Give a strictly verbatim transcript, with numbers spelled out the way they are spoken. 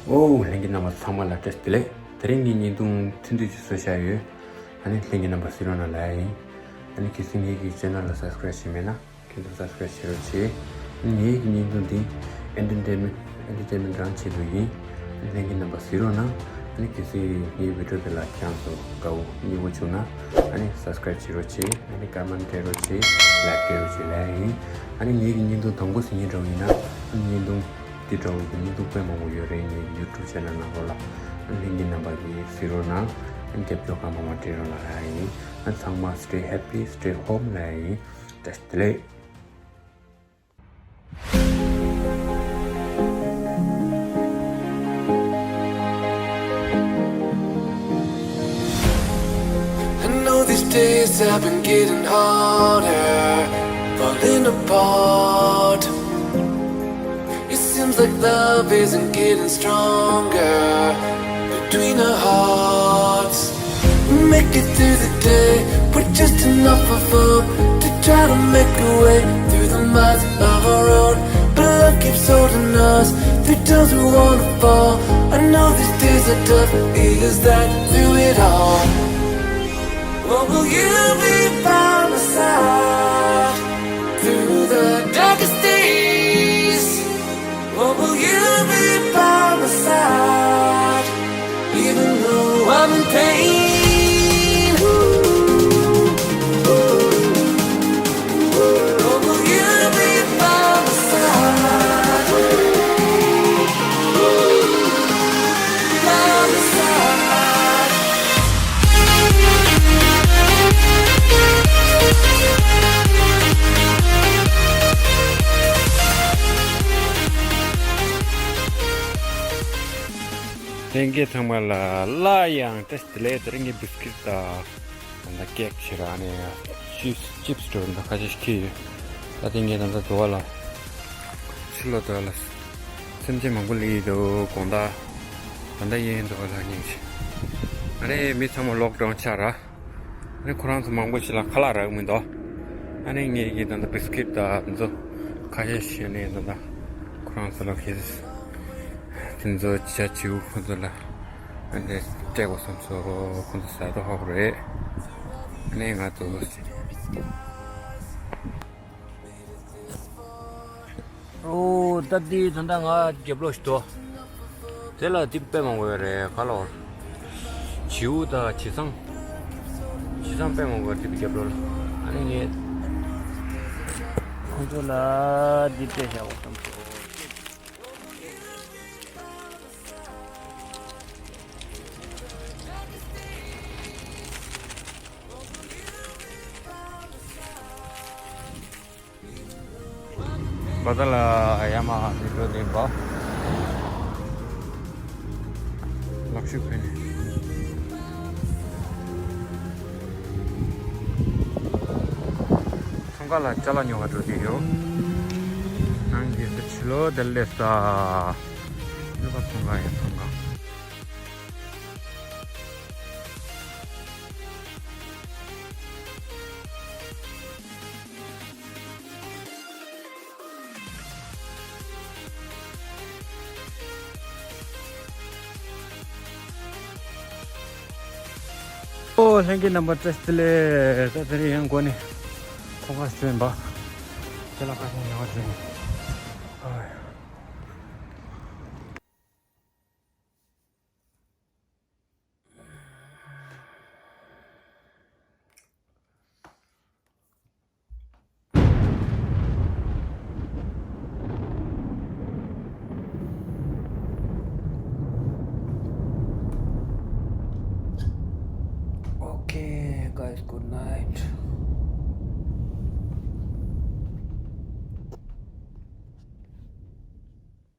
ཨོ། ལྷན་རྒྱས་རྣམ་པ་ཚང་མ་ལ་བཀྲ་ཤིས་བདེ་ལེགས། དེ་རིང་ངས་བརྙན་ཐུང་ཐུང་ཐུང་ཅིག་བཟོས་བཞག་ཡོད། ཨ་ནི་ལྷན་རྒྱས་རྣམ་པ་གཟིགས་རོགས་གནང་ལབ་ཡ་ཡིན། ཨ་ནི་གལ་སྲིད་ངེད་ཀྱི་ཆེ་ནལ་ལ་སབ་སི་ཀ་རེབ་བྱས་མེད་ན། ཁྱེད་ཚོ་སབ་སི་ཀ་རེབ་བྱེད་རོགས་བྱེད། ངའི་བརྙན་ཐུང་འདི་ཨེན་ཊར་ཊེན་མེན་ཊི་ཨེན་ཊར་ཊེན་མེན་ཊི་རང་ཆེད་དུ་ཡིན། ལྷན་རྒྱས་རྣམ་པ་གཟིགས་རོགས་གནང་། ཨ་ནི་གལ་སྲིད་ངའི་བི་ཌི་ཡོ་དེ་ལ་ཁྱེད་ཚོ་དགའ་བོ་མཉེས་པོ་བྱུང་ན། ཨ་ནི་སབ་སི་ཀ་རེབ་བྱེད་རོགས་བྱེད། ཨ་ནི་ཀོ་མེན་ཊི་སྤྲད་རོགས་བྱེད། ལའིཀ་སྤྲད་རོགས་བྱེད་ལབ་ཡ་ཡིན། ཨ་ནི་ངའི་བརྙན་ཐུང་དང་པོ་གཟིགས་མཁན་འདྲ་བོ་ཡིན་ན། ཨ་ནི་བརྙན་ཐུང་འདི་འདྲ་བོ་གི་བརྙན་ཐུང་དཔེ་མང་པོ་ཡོད་རེད། ངའི་ཡུ་ཊུབ་ཆེ་ནལ་ནང་ལོགས་ལ། ཨ་ནི་ལྷན་རྒྱས་རྣམ་པ་གིས་གཟིགས་རོགས་གནང་། ཨ་ནི་རྒྱབ་སྐྱོར་གང་མང་མང་སྤྲད་རོགས་གནང་ལབ་ཡ་ཡིན། ཨ་ནི་ཚང་མ་stay happy, stay home ལབ་ཡ་ཡིན། བཀྲ་ཤིས་བདེ་ལེགས། I know these days have been getting harder, falling apart. It seems like love isn't getting stronger between our hearts. We make it through the day, we're just enough of hope to try to make a way through the miles of our road. But love keeps holding us through times we wanna fall. I know these days are tough, is that through it all? What will you be by my side through the darkest days? What will you be by my side? Even though I'm in pain, ooh, ooh, ooh, what will you be by my side? Ooh, ooh, by my side. ལྷན་རྒྱས་ཚང་མ་ལ་སླར་ཡང་བཀྲ་ཤིས་བདེ་ལེགས། དེ་རིང་ངས་བིས་ཀིཊ་དང་ད་ལྟ་ཀེག་བྱས་ར། ཨ་ནི་ཅིབ་སི་ཅིབ་སི་འདྲ་བོ་ད་ཁ་ཤས་ཤིག་ཁྱེར་ཡོད། ད་དེ་ངས་ད་ལྟ་དུ་བ་ལ་ཕྱི་ལོགས་དུ་བ་ལ་སེམས་ཅན་མང་པོ་སླེབས་ཡོད་འདུག་དགོང་དག་ད་ལྟ་གཡས་གཡོན་དུ་བ་ལ་སྙིང་རྗེ། ཨ་ནི་མི་ཚང་མ་ལོག་ཌའུན་ཆགས་ར། ཨ་ནི་ཁོ་རང་ཚོ་མང་པོ་ཞིག་ལ་ཁ་ལག་རག་མི་འདུག་ཨ་ནི་ངས་ཀྱིས་ད་ལྟ་བིས་ཀིཊ་དང་དེ་ཚོ་ཁ་ཤས་ཤིག་ནས་ད་ལྟ་ཁོ་རང་ཚོ་ལ་ཁེལ་དེ་ཚོ་ཅ་ཆིའུ་ཁོ་ཚོ་ལ་ཨ་ནི་སྤྲད་དགོས་བསམ་སོང་། ཁོ་ཚོ་ཟ་དོ་ཧོག་རེད། ཨ་ནི་ང་ཚོ། ཨོ། ད་འདི་ད་ལྟ་ང་རྒྱབ་ལོགས་ཤིག་འདུག་དེ་ལ་འདི་དཔེ་མང་པོ་ཡོད་རེད། ག་ལོར་བྱིའུ་དང་བྱི་ཚང་། བྱི་ཚང་དཔེ་མང་པོ་ཡོད་རེད་འདི་རྒྱབ་ལོགས་ལ། ཨ་ནི་ངས་ཁོང་ཚོ་ལ་འདི་སྤྲད་བཞག་པ་བསམ་སོང་། བ་ད་ལ་ཡ་མ་མི་འགྲོ་དེ་འབའ། ལག་ཤུབས་ཕུད་ནས། ཚོང་ཁང་ལ་ཅ་ལག་ཉོ་ག་འགྲོ་གི་ཡོད། ནང་གི་འདི་ཕྱི་ལོགས་དེ་སླེབས་ས། སློབ་པ་ཚོང་ཁང་ཡིན། ཚོང་ཁང་། ཨོ། ལྷན་རྒྱས་རྣམ་པ་བཀྲ་ཤིས་བདེ་ལེགས། ད་དེ་རིང་ཡང་སྒོ་ནས་ཁོ་ག་སུ་ཡིན་པ། ཁྱེད་ལ་ཁ་ཤས་ཉེ་བ་བྱས་ནས། ཨོ། Okay, guys, good night.